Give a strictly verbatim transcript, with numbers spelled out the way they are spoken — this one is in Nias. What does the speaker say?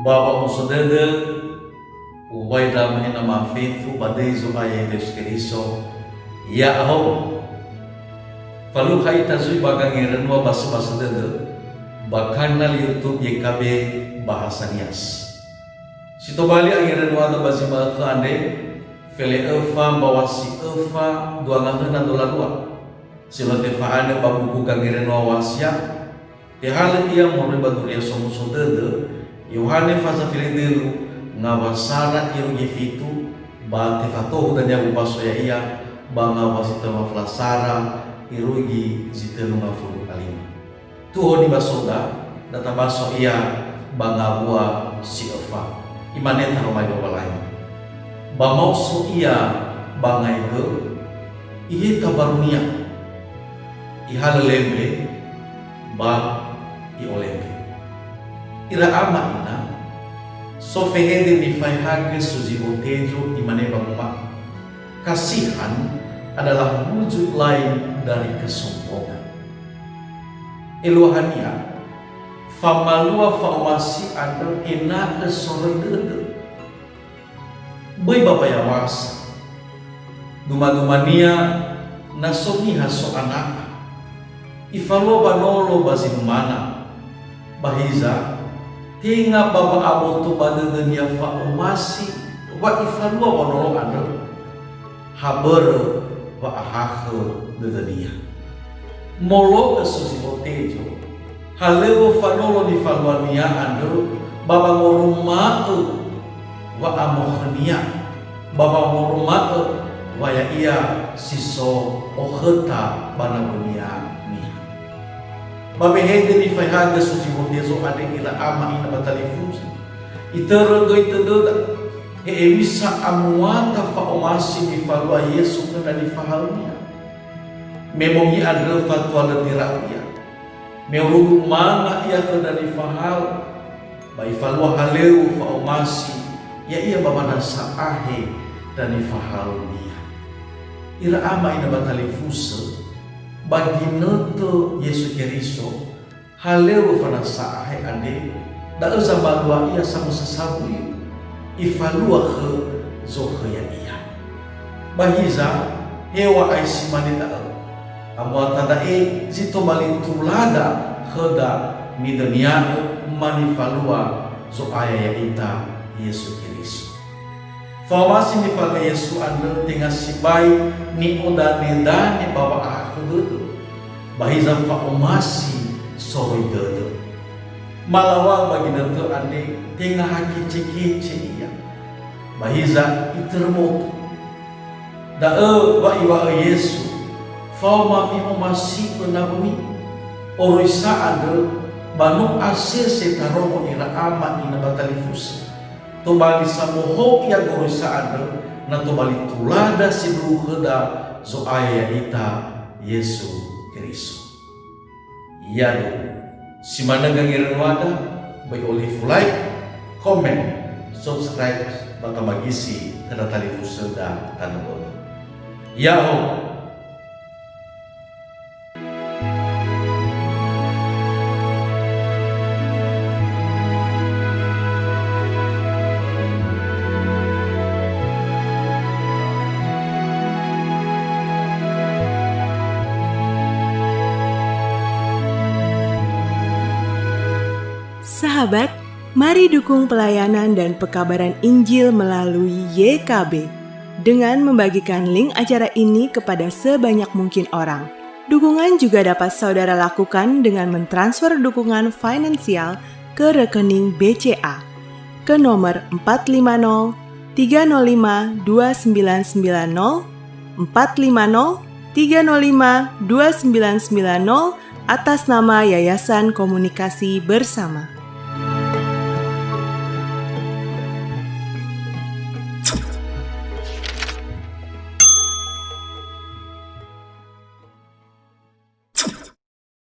Ba wa'omuso dödö, uŵa'ö ndra mehena mafefu ba döi Zo'aya Yesu Keriso, ya'ahowu. Falukha ita zui ba gangerönua ba söbasö dödö ba kanal YouTube Y K B Bahasa Nias. Si tobali angerönuada ba zi ma'ökhö andre, fele öfa mbaŵa si öfa dua ngahöna dola lua. Si no tefa'anö ba buku Gangerönua Wa'asia, tehalö ia moroi ba Duria Somuso Dödö, Yohane faza felendölu, ngaŵa sara irugi fitu, ba tefatohu dania wombaso ya'ia ba ngaŵa si tölu ngafulu sara irugi zi tölu ngafulu a lima. Tuho nibasoda, da tabaso ia ba ngawua si öfa. Imane taromali Lowalangi. Ba maoso ia ba ngaigö, iheta barunia, ihalö lembe, ba i'olembe. Ira ama ina, so fehede nifaehagö so zi botezo, imane ba nguma'ö, "Kasihan adalah wujud lain dari kesombongan." Eluahania, famalua fa'omasi andrö ena'ö soroi dödö. Böi ba wayawasa. Duma-dumania na so niha so ana'a. Ifalua wanolo ba zi numana. Ba hiza, tenga ba wa'aboto ba dödönia fa'omasi wa ifalua wanolo andrö. Ha börö wa'ahakhö dödönia. Molo'ö so zi botezo, halöŵö fanolo nifaluania andrö ba wangoroma'ö wa'amokhönia, ba wangoroma'ö wa ya'ia si so okhöta ba nawönia niha. Ba wehede nifaehagö so zi botezo andre ira ama ina ba talifusö. Itörö göi tödöda, he hewisa amuata fa'omasi nifalua Yesu khö ndra nifahaö-Nia. Me bongi andrö fatua lö tera'u Ia. Me orudu manga Ia khö ndra nifahaö, ba Ifalua halöŵö fa'omasi ya'ia ba wanasa ahe ndra nifahaö-Nia. Ira ama ina ba talifusö, ba ginötö Yesu Keriso, halöŵö wanasa ahe andre, da'ö zamalua Ia samösa sawuyu, Ifalua khö zokhö ya'ia. Ba hiza, heŵa'ae si mane da'ö. Amuata da'e zi tobali tulada khöda nidönia'ö ma nifalua Zo'aya ya'ita Yesu Keriso. Fa'omasi nifalua Yesu andrö tenga sibai ni'odanedane ba wa'ahakhö dödö, ba hiza fa'omasi soroi dödö. Malaŵa'ö ba ginötö andre tenga ha kece-kece ia, ba hiza itörö boto. Da'ö wa Iŵa'ö Yesu, "Faoma mi'omasi'ö nawömi." Oroisa andrö ba no asese tarongo ira ama ina ba talifusö. Tobali samohou ia goroisa andrö, na tobali tulada sindruhu khöda Zo'aya ya'ita Yesu Keriso. Ya'ahowu, si manö gangerönuada, böi olifu like, komen, subscribe, ba tabagisi khö ndra talifusöda tanö bö'ö. Ya'ahowu. Sahabat, mari dukung pelayanan dan pekabaran Injil melalui Y K B dengan membagikan link acara ini kepada sebanyak mungkin orang. Dukungan juga dapat saudara lakukan dengan mentransfer dukungan finansial ke rekening B C A ke nomor empat lima nol tiga nol lima dua sembilan sembilan nol, empat lima nol tiga nol lima dua sembilan sembilan nol, atas nama Yayasan Komunikasi Bersama.